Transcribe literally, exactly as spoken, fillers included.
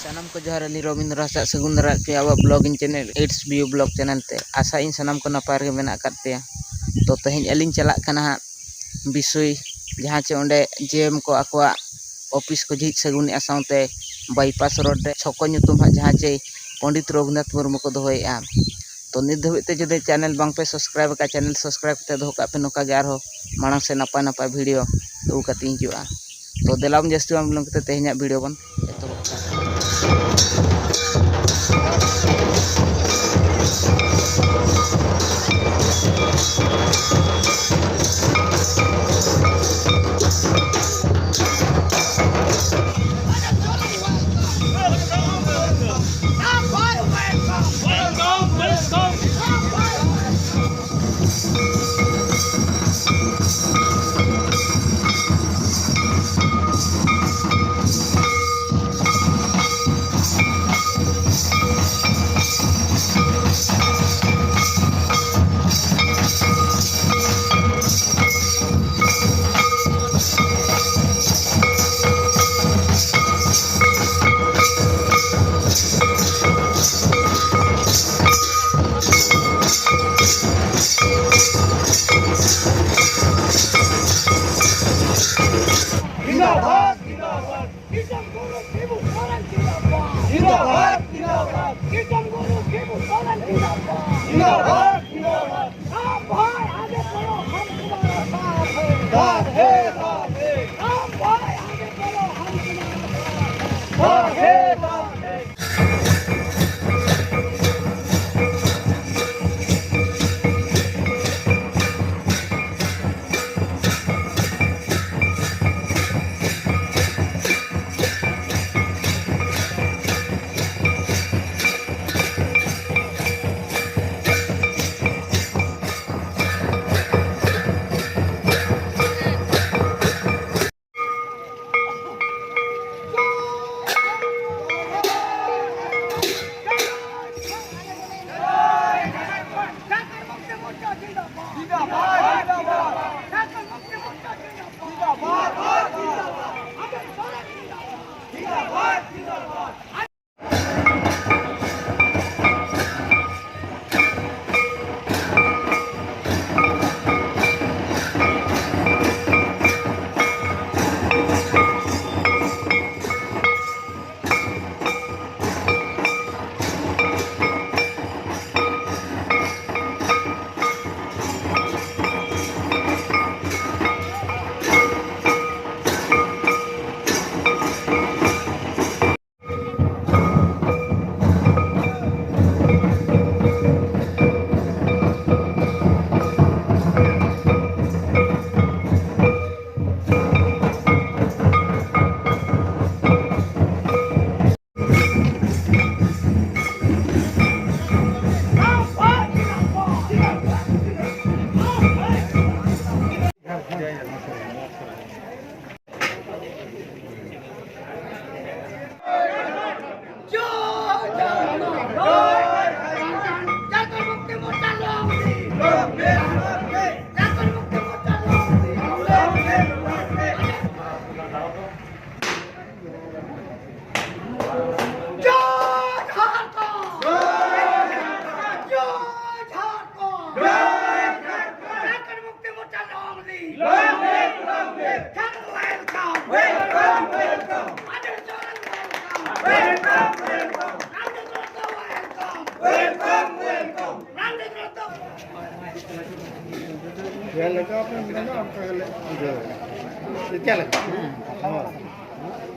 ᱥᱟᱱᱟᱢ ᱠᱚ ᱡᱚᱦᱟᱨ, ᱟᱹᱞᱤᱧ ᱨᱚᱵᱤᱱᱫᱨᱚ ᱦᱟᱸᱥᱫᱟ, ᱥᱟᱹᱜᱩᱱ ᱫᱟᱨᱟᱢ ᱯᱮ ᱟᱵᱚᱣᱟᱜ vlogging channel It's View Vlog channel ᱛᱮ᱾ ᱟᱥᱟᱭᱟᱹᱧ ᱥᱟᱱᱟᱢ ᱠᱚ ᱱᱟᱯᱟᱭ ᱨᱮᱜᱮ ᱢᱮᱱᱟᱜ ᱟᱠᱟᱫ ᱯᱮᱭᱟ᱾ ᱛᱚ, ᱛᱮᱦᱮᱧ ᱟᱹᱞᱤᱧ ᱪᱟᱞᱟᱜ ᱠᱟᱱᱟ ᱦᱟᱸᱜ ᱵᱤᱥᱩᱭ, ᱡᱟᱦᱟᱸ ᱪᱮ ᱚᱸᱰᱮ J M ᱠᱚ ᱟᱠᱚᱣᱟᱜ office ᱠᱚ ᱡᱷᱤᱡ ᱥᱟᱹᱜᱩᱱᱮᱜᱼᱟ, ᱥᱟᱶᱛᱮ bypass road ᱨᱮ ᱪᱷᱚᱠᱚ ᱧᱩᱛᱩᱢ ᱦᱟᱸᱜ, ᱡᱟᱦᱟᱸ ᱪᱮ ᱯᱚᱱᱰᱤᱛ ᱨᱚᱜᱷᱩᱱᱟᱛᱷ ᱢᱩᱨᱢᱩ ᱠᱚ ᱫᱚᱦᱚᱭᱮᱜᱼᱟ᱾ ᱛᱚ, ᱱᱤᱛ ᱫᱷᱟᱹᱵᱤᱡ ᱛᱮ ᱡᱩᱫᱤ channel ᱵᱟᱝ ᱯᱮ subscribe ᱟᱠᱟᱫ, channel subscribe ᱠᱟᱛᱮ ᱫᱚᱦᱚ ᱠᱟᱜ ᱯᱮ, ᱱᱚᱝᱠᱟ ᱜᱮ ᱟᱨᱦᱚᱸ ᱢᱟᱲᱟᱝ ᱥᱮᱫ ᱱᱟᱯᱟᱭ ᱱᱟᱯᱟᱭ video ᱟᱹᱜᱩ ᱠᱟᱛᱮ ᱤᱧ ᱦᱤᱡᱩᱜᱼᱟ᱾ ᱛᱚ, ᱫᱮᱞᱟ ᱵᱚᱱ ᱡᱟᱹᱥᱛᱤ ᱵᱟᱝ ᱵᱤᱞᱚᱢ ᱠᱟᱛᱮ ᱛᱮᱦᱮᱧᱟᱜ video ᱵᱚᱱ ᱮᱛᱚᱦᱚᱵ ᱠᱟᱜᱼᱟ᱾ जिंदाबाद, जिंदाबाद। जिंदाबाद, जिंदाबाद। जिंदाबाद, जिंदाबाद। राम भाई आगे बढ़ो, हम तुम्हारा साथ हैं। साथ है, साथ है। राम भाई आगे बढ़ो, हम तुम्हारा साथ हैं। साथ है, साथ है। ᱪᱮᱫ ᱞᱮᱠᱟ ᱯᱮ ᱢᱮᱱᱟ, ᱚᱱᱠᱟ ᱜᱮᱞᱮ ᱵᱩᱡᱷᱟᱹᱣᱟ᱾ ᱪᱮᱫ ᱞᱮᱠᱟ? ᱦᱮᱸ, ᱠᱟᱛᱷᱟ ᱢᱟ ᱦᱳᱭ᱾